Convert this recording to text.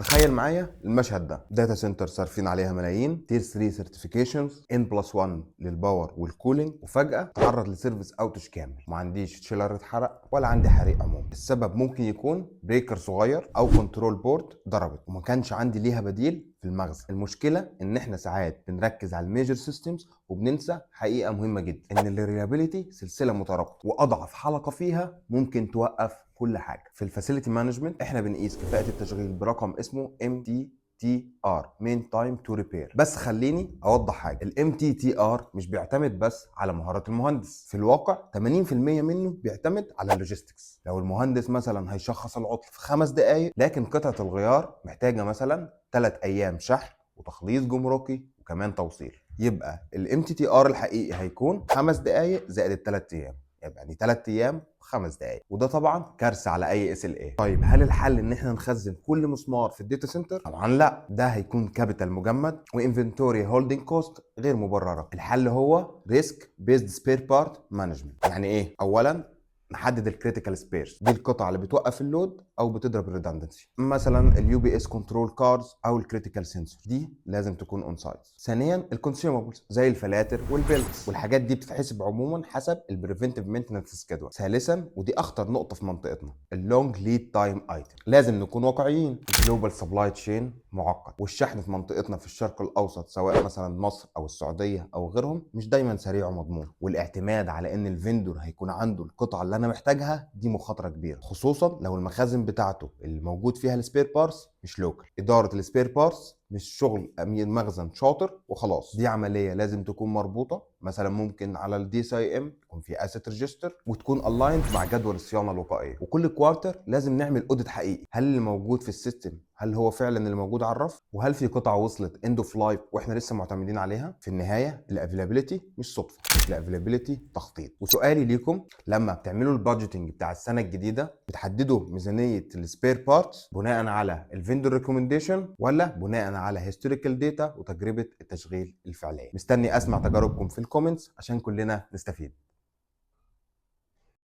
تخيل معايا المشهد ده: data center صارفين عليها ملايين، tier 3 certifications، N plus 1 لل power وال cooling، وفجاة تعرض ل service outage كامل. ما عنديش chiller اتحرق ولا عندي حريق عموما. السبب ممكن يكون breaker صغير او control board ضربت وما كانش عندي ليها بديل في المخزن. المشكلة ان احنا ساعات بنركز على ال major systems وبننسى حقيقة مهمة جدا، ان ال reliability سلسلة مترابطة واضعف حلقة فيها ممكن توقف كل حاجه. في ال facility management احنا بنقيس كفاءة التشغيل برقم اسمه MTTR، mean time to repair. بس خليني اوضح حاجه: ال MTTR مش بيعتمد بس على مهارات المهندس. في الواقع 80% منه بيعتمد على ال logistics. لو المهندس مثلا هيشخص العطل في 5 دقائق، لكن قطعه الغيار محتاجه مثلا 3 ايام شحن وتخليص جمركي وكمان توصيل، يبقى ال MTTR الحقيقي هيكون 5 دقائق زائد ال 3 ايام، يعني 3 ايام 5 دقائق، وده طبعا كارثة على اي SLA. طيب، هل الحل ان احنا نخزن كل مسمار في ال data center؟ طبعا لا، ده هيكون capital مجمد و inventory holding cost غير مبرره. الحل هو risk based spare part management. يعني ايه؟ اولا نحدد ال critical spares، دي القطع اللي بتوقف ال load او بتضرب ال redundancy، مثلا ال UPS control cards او ال critical sensor، دي لازم تكون on site. ثانيا ال consumables زي الفلاتر وال belts، والحاجات دي بتتحسب عموما حسب ال preventive maintenance schedule. ثالثا، ودي اخطر نقطة في منطقتنا، ال long lead time item. لازم نكون واقعيين، ال global supply chain معقد، والشحن في منطقتنا في الشرق الاوسط، سواء مثلا مصر او السعودية او غيرهم، مش دايما سريع ومضمون. والاعتماد على ان ال vendor هيكون عنده القطعة اللي انا محتاجها دي مخاطره كبيره، خصوصا لو المخازن بتاعته اللي موجود فيها ال spare parts مش local. ادارة ال spare parts مش شغل امين مخزن شاطر وخلاص، دي عملية لازم تكون مربوطه، مثلا ممكن على ال DCIM يكون في asset register وتكون aligned مع جدول الصيانة الوقائيه. وكل quarter لازم نعمل audit حقيقي: هل اللي موجود في ال system هل هو فعلا اللي موجود على الرف؟ وهل في قطعه وصلت end of life واحنا لسه معتمدين عليها؟ في النهاية ال availability مش صدفه، ال availability تخطيط. وسؤالي ليكم: لما بتعملوا ال budgeting بتاع السنة الجديده، بتحددوا ميزانية ال spare parts بناء على ال vendor recommendation ولا بناء على historical data وتجربه التشغيل الفعليه؟ مستني اسمع تجاربكم في ال comments عشان كلنا نستفيد.